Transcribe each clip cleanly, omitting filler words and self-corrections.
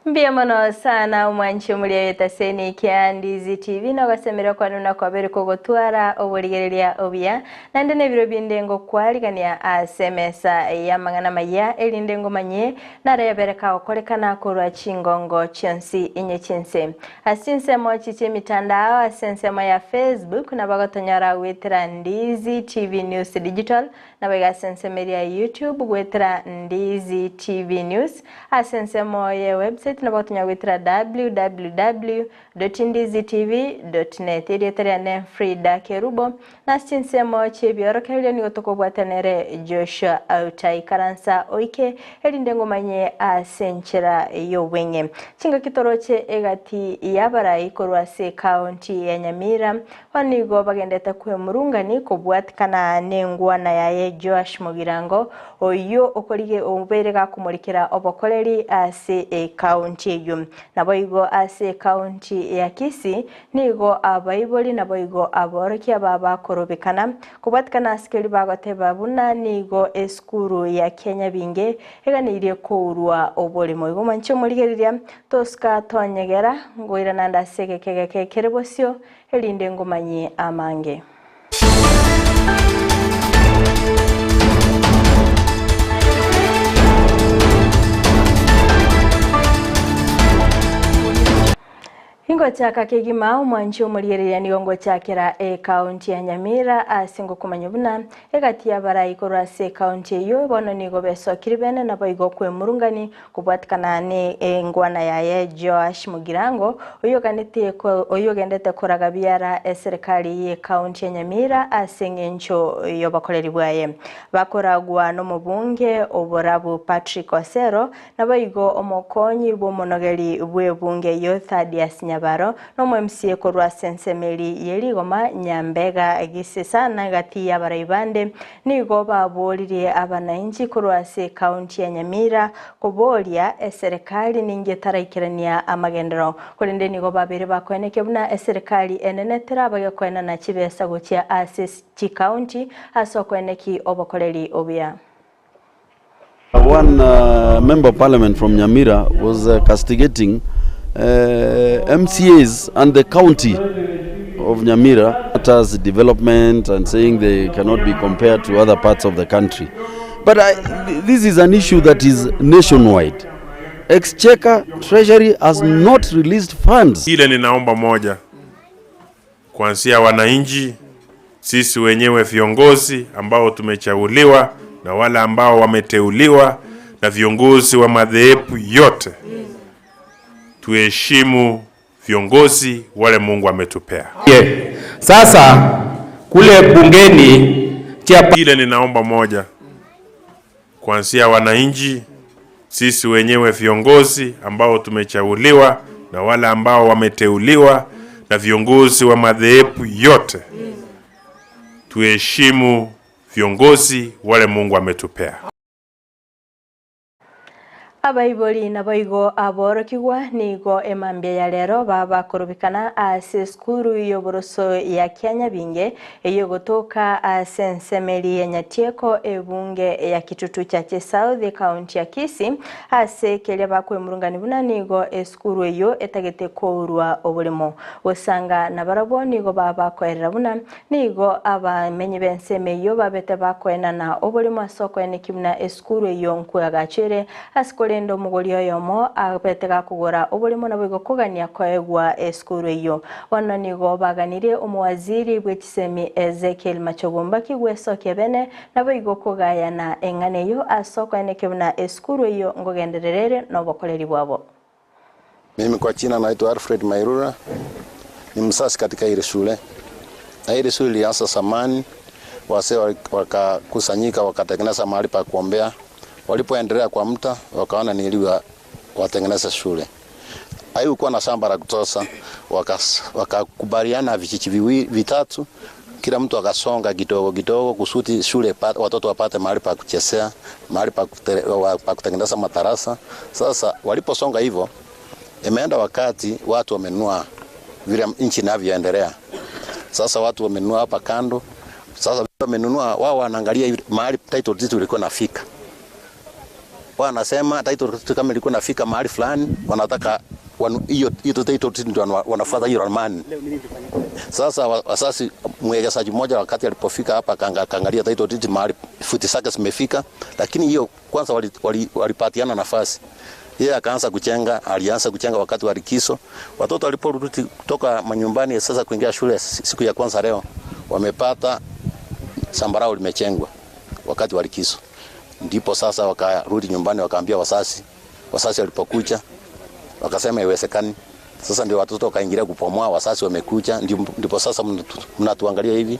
Mbuya mono sana omwanchi omoria w'etaseni kia Ndizi TV nogosemeria kwane buna kwabere kogotwara oborigereria obuya naende nebiro binde ngokwarigania ase emesa y'amang'ana amaya erinde ngomanye nare yabere kagokorekana korwa chingongo chionsi inye chinse ase chinsemo echi chi'emitandao ase ensemo ya Facebook nabo ogotonyora goetera Ndizi TV News Digital Naboigo ase ensemo eria ya YouTube goetera Ndizi TV News, ase ensemo ye website nabo gotonyora goetera www.ndizitv.net. Erieta riane Frida Kerubo, na ase chinsemo chi'ebiorokererio nigo tokobwatana ere Joshua Auta. Ikaransa oike erinde ngomanye ase enchera y'obweng'e. Chingaki toroche egati y'abarai korwa ase ekaunti ya Nyamira Bono nigo bagendete kwemurungani kobwatikana nengwana yaye Joash Mugirango, oyio okorige obeire gakomorikera obokoreri ase ekaunti eyio. Naboigo ase ekaunti ya Kisii nigo abaibori naboigo aborokia babakorobekana kobwatikana ase keria bagoteba buna nigo esukuru ya Kianyabinge eganeirie kourwa oboremo. Igo mwanche omorigereria tosuka tonyegera ngoirana nde ase egeka egeke kere bosio erinde ngomanyie amange. Ingochaka kegima omwanchi omorigereria nigo ngochakera ekaunti ya Nyamira ase ngokomanya buna egati y'abarai korwa ase ekaunti eyio bono nigo besokire bene naboigo kwemurungani Kobwatikana nengwana yaye Joash Mugirango, oyoganetie oyogendete koraga biara eserekari y'ekaunti ya Nyamira ase eng'encho y'obokoreri bwaye. Bakoragwa nomobunge oborabu Patrick Osero, naboigo omokonyi bw'omonogeri bw'ebunge eyio Thadius Nyabaro, na omo MCA korwa ase ensemo eri ye rigoma Nyambega Gisesana gati y'abarai bande Nigo baboririe abanainchi korwa ase ekaunti ya Nyamira koboria eserekari ninki etaraikerania amagenderero. Korende nigo babeire bakoenekia buna eserekari enene terabage koenana chibesa gochia ase chikaunti ase okoeneki obokoreri obuya. One member of parliament from Nyamira was castigating MCAs and the county of Nyamira matters development and saying they cannot be compared to other parts of the country. But I, this is an issue that is nationwide. Exchequer Treasury has not released funds. Ile ninaomba moja, kuanzia wananchi, sisi wenyewe viongozi ambao tumechaguliwa na wale ambao wameteuliwa na viongozi wa madhehebu yote, tuheshimu viongozi wale Mungu ametupea. Yeah. Sasa kule bungeni Ile ninaomba moja, kuanzia wananchi, sisi wenyewe viongozi ambao tumechaguliwa na wale ambao wameteuliwa na viongozi wa madhehebu yote, tuheshimu viongozi wale Mungu ametupea. Abaibori naboigo aborokigwa nigo emambia ya rero babakorobekana ase esukuru y'oboroso ya Kianyabinge eyio egotoka ase ensemo eria ya Nyatieko ebunge ya Kitutu Chache South ekaunti ya Kisii ase keria bakwemurungani buna nigo esukuru eyio etagete kourwa oboremo. Gosanga nabarabwo nigo babakoerera buna Nigo abamenyi b'ensemo eyio babete bakoenana oborimo ase okoenekia buna esukuru eyio nkweagacho ere, ase korende omogori oyomo abete gakogora oborimo naboigo kogania koegwa esukuru eyio. Bono nigo baganirie omowaziri bwe chisemi Ezekiel Machogu Mbaki gwesokia bene naboigo kogayana eng'ana eyio ase okoenekia buna esukuru eyio ngogenderera ere nobokoreri bwabo. Mimi kwa jina naitwa Alfred Mairura, ni mzazi katika hili shule, na hili shule ilianza zamani, wazee wakakusanyika wakatengeneza mahali pa kuombea. Walipoendelea kwa muda, wakaona ni heri watengeneze shule. Haikuwa na shamba la kutosha, wakakubaliana vijiji viwili vitatu, kila mtu akasonga kidogo kidogo kusudi shule watoto wapate mahali pa kuchezea, mahali pa kutengeneza madarasa. Sasa waliposonga hivyo, imeenda wakati watu wamenunua vile nchi inavyoendelea. Sasa watu wamenunua hapa kando. Sasa wamenunua wao wanaangalia mahali title deed ilikuwa nafika. Wanasema title kama ilikuwa inafika mahali fulani, wanataka hiyo hiyo title ndio wanafuata hiyo ramani. Sasa wasasi mwekezaji mmoja wakati alipofika hapa akaangalia title deed mahali futi zake zimefika, lakini hiyo kwanza walipatiana wali nafasi. Yeye akaanza kujenga, alianza kujenga wakati wa likizo. Watoto waliporudi kutoka manyumbani sasa kuingia shule siku ya kwanza leo, wamepata sambarau limejengwa wakati wa likizo. Ndipo sasa wakarudi nyumbani wakaambia wasasi. Wasasi walipokuja wakasema haiwezekani. Sasa ndio watoto wakaingilia kupomoa, wasasi wamekuja, ndipo sasa mnatuangalia hivi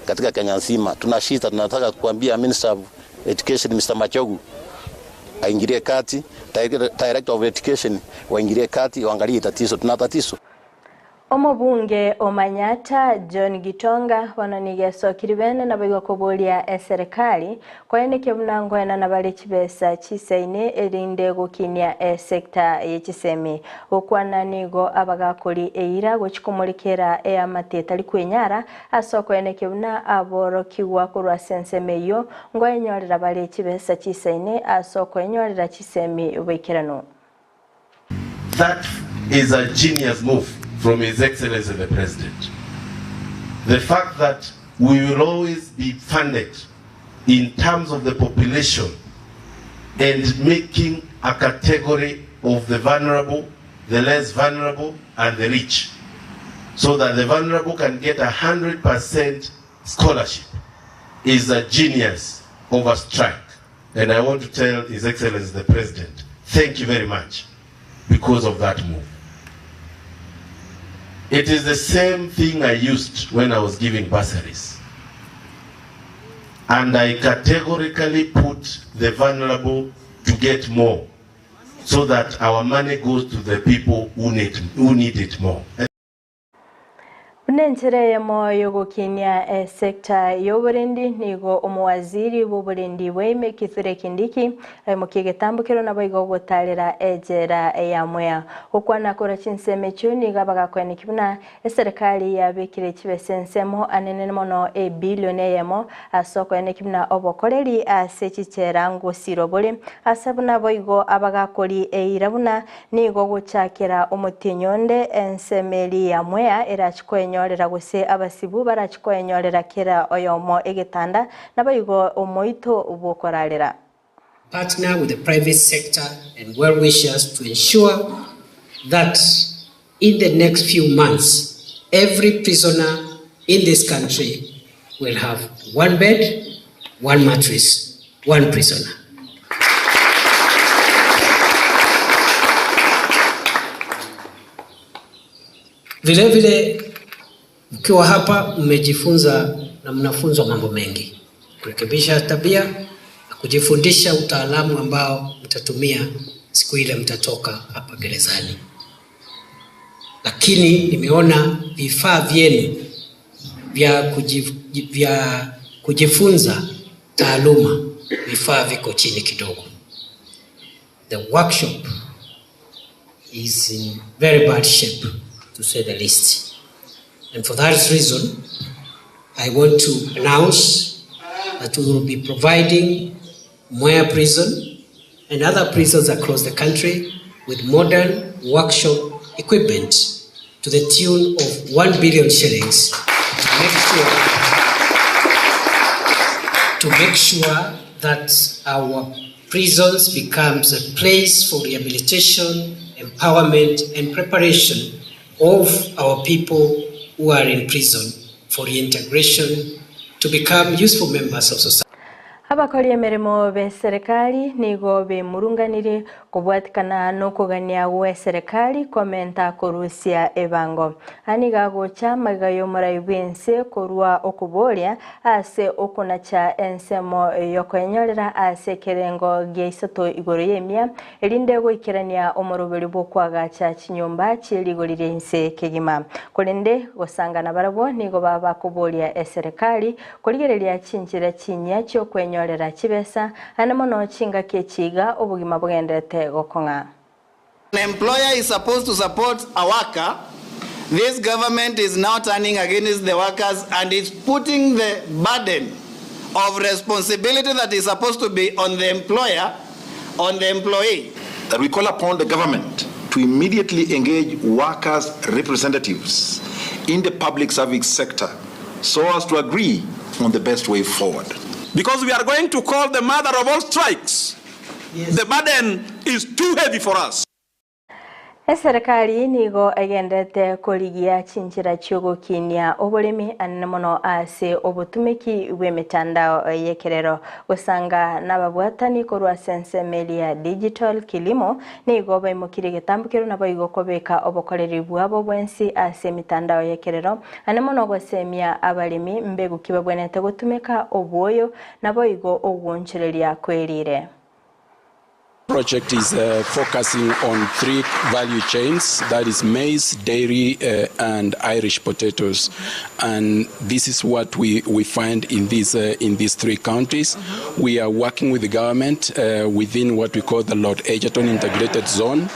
katika Kenya nzima. Tuna shida, tunataka kuambia Minister of Education Mr. Machogu aingilie kati, Director of Education waingilie kati, waangalie tatizo. Tuna tatizo. Omobunge o Manyatta John Gitonga bono nigo esokire bene naboigo koboria eserikali koenekia buna nkoenana bare chibesa chisaine erinde gokinia esecta ye chisemi gokwana nigo abagakori eira gochikomorikera eamate etari kwenyara ase okoenekia buna aborokigwa korwa ase ensemo eywo nkoenyorera bare chibesa chisaine ase okoenyorera chisemi boikeranu. That is a genius move from His Excellency the President. The fact that we will always be funded in terms of the population and making a category of the vulnerable, the less vulnerable, and the rich, so that the vulnerable can get 100% scholarship, is a genius of a strike. And I want to tell His Excellency the President, thank you very much because of that move. It is the same thing I used when I was giving bursaries. And I categorically put the vulnerable to get more, so that our money goes to the people who need it more. Buna enchera eyemo yogokinia esecta y'oborendi nigo omowaziri bw'oborendi bwaime Kithure Kindiki aimokia egetambokero nabo igo ogotarera ejera ya Mwea. Gokwana kora chinsemo echio nigo abagakoeneki buna eserikali yabekire chibesa ensemo anene mono ebilioni eyemo ase okoeneki buna obokoreri ase chichera ngosiro bore ase buna boigo abagakori eira buna nigo gochakera omotienyi onde ensemo eri ya Mwea erachikoenyorera gose abasibu barachikoenyorera kera oyomo egetanda naboigo omoito bwokorarera. Partner with the private sector and well-wishers to ensure that in the next few months, every prisoner in this country will have one bed, one mattress, one prisoner. Vile vile mkiwa hapa mmejifunza na mnafunzwa mambo mengi, kurekebisha tabia na kujifundisha utaalamu ambao mtatumia siku ile mtatoka hapa gerezani. Lakini nimeona vifaa vyenu vya kujifunza taaluma, vifaa viko chini kidogo. The workshop is in very bad shape, to say the least. And for that reason, I want to announce that we will be providing Mwea Prison and other prisons across the country with modern workshop equipment to the tune of 1 billion shillings to make sure that our prisons becomes a place for rehabilitation, empowerment, and preparation of our people who are in prison for reintegration to become useful members of society. Abakori emeremo be serikali nigo bemurunganire kobwatikana nokogania gwe serikali komenta korusia ebango. Aniga gocha maiga y'omorai bwense korwa okoboria ase okonacha ensemo yokoenyorera ase ekerengo gia isato igoro y'emia erinde goikerania omoroberi bwokwagacha chinyomba chierigori ria inse kegima. Korende gosangana barabwo nigo baba koboria eserikali korigereria chinchera chinya chiokwenyorera chibesa ane mono chingaki echiga obogima bogendete gokong'a. An employer is supposed to support a worker. This government is now turning against the workers and is putting the burden of responsibility that is supposed to be on the employer on the employee. That we call upon the government to immediately engage workers' representatives in the public service sector so as to agree on the best way forward. Because we are going to call the mother of all strikes. Yes. The burden is too heavy for us. Eserekari nigo egenderete korigia chinchera chi'ogokinia oboremi anene mono ase obotumeki bw'emetandao y'ekerero. Gosanga nababwatani korwa ase ensemo eria ya Digital Kilimo nigo baimokirie egetambokero naboigo kobeka obokoreri bwabo bwensi ase emetandao y'ekerero anene mono gosemia abaremi mbegu ki babwenerete gotumeka obwoyo naboigo ogwonchoreria kwerire. Project is focusing on three value chains that is maize, dairy and Irish potatoes and this is what we, we find in these, in these three counties. We are working with the government within what we call the Lord Egerton Integrated Zone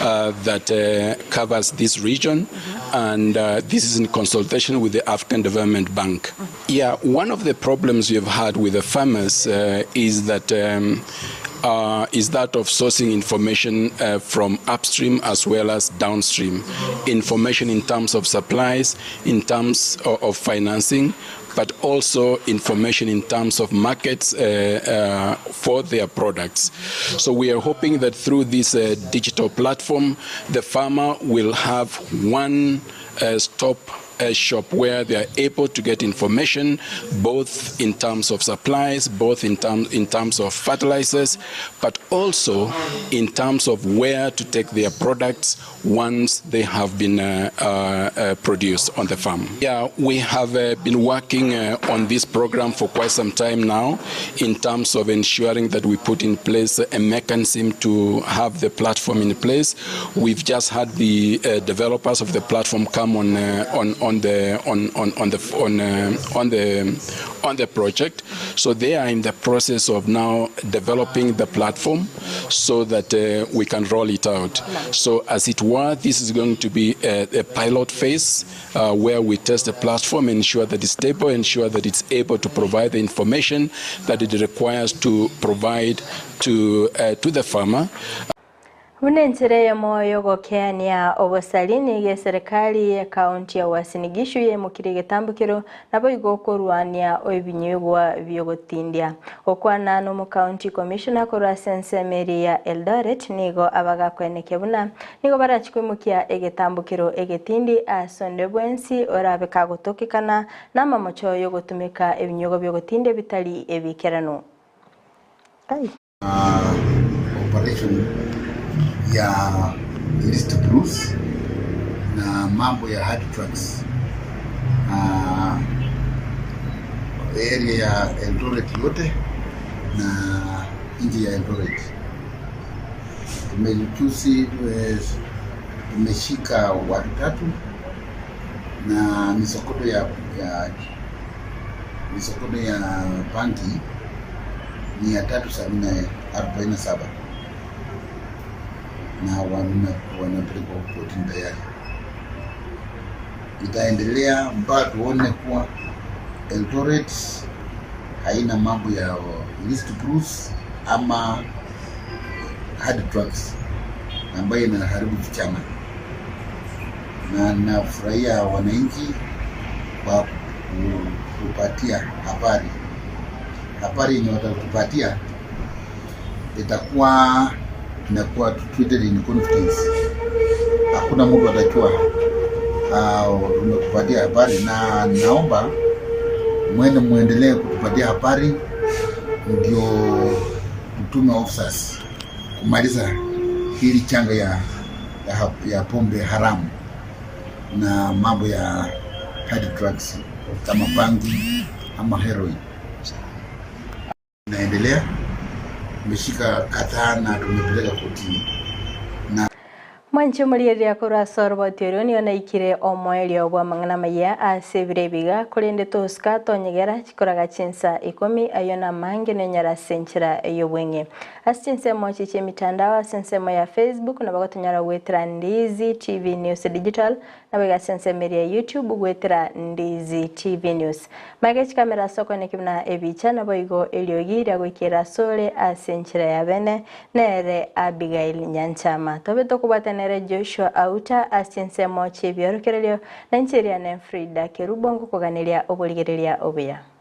that covers this region and this is in consultation with the African Development Bank. Yeah, one of the problems we have had with the farmers is that um, is that of sourcing information from upstream as well as downstream. Information in terms of supplies, in terms of, of financing, but also information in terms of markets for their products. So we are hoping that through this digital platform, the farmer will have one stop a shop where they are able to get information both in terms of supplies, both in, term, in terms of fertilizers, but also in terms of where to take their products once they have been produced on the farm. Yeah, we have been working on this program for quite some time now in terms of ensuring that we put in place a mechanism to have the platform in place. We've just had the developers of the platform come on on on the on on on the on on the on the project. So they are in the process of now developing the platform so that we can roll it out. So as it were, this is going to be a, a pilot phase where we test the platform, ensure that it's stable, ensure that it's able to provide the information that it requires to provide to to the farmer. Buna enchera eyemo y'ogokeania obosari, nigo eserekari y'ekaunti ya Uasin Gishu yaimokirie egetambokero naboigo okorwania ebinywegwa bi'ogotindia. Gokwana n'omocounty commissioner korwa ase ensemo eria ya Eldoret nigo abagakoenekia buna nigo barachi koimokia egetambokero egetindi ase onde bwensi orabe kagotokekana namamocho y'ogotumeka ebinywegwa bi'ogotindia bitari ebiikeranu. Ai. Operation ya illicit brews na mambo ya hard drugs area ya Eldoret yote na nje ya Eldoret. Tumejuzi tumeshika watu tatu na misokoto ya, ya misokoto ya bangi 347 na wanapelekwa kotini tayari. Itaendelea mpaka tuone kuwa Eldoret haina mambo ya illicit brews ama hard drugs ambayo inaharibu vijana, na nafurahia wananchi kwa kupatia habari. Habari yenye watatupatia itakuwa inakuwa treated in confidence, hakuna mtu atajua tumekupatia habari, na naomba mwende muendelee kutupatia habari ndio tutume officers kumaliza hili changa ya, ya, ya pombe haramu na mambo ya hard drugs kama bangi ama heroin. Inaendelea, tumeshika kadhaa na tumepeleka kotini na. Mwanche omorieria korwa ase oroboti oria nigo naikire omoerio bw'amang'ana amaya ase ebiro ebiga, korende tosika tonyegera chikoraga chinsa ikomi, ayio namange nonyare ase enchera y'obweng'e. Ase chinsemo echi chi'emitandao ase ensemo ya Facebook nabo gotonyora goetera Ndizi TV News Digital, Naboigo ase ensemo eria ya YouTube goetera Ndizi TV News. Magega chikamera ase okoeneki buna ebicha, naboigo eriogi riagoikera asore ase enchera ya bene, nere Abigail Nyanchama. Tobe tokobwata nere Joshua Auta ase chinsemo chi'ebiorokererio, na inche eriane Frida Kerubo ngokoganeria oborigereria obuya.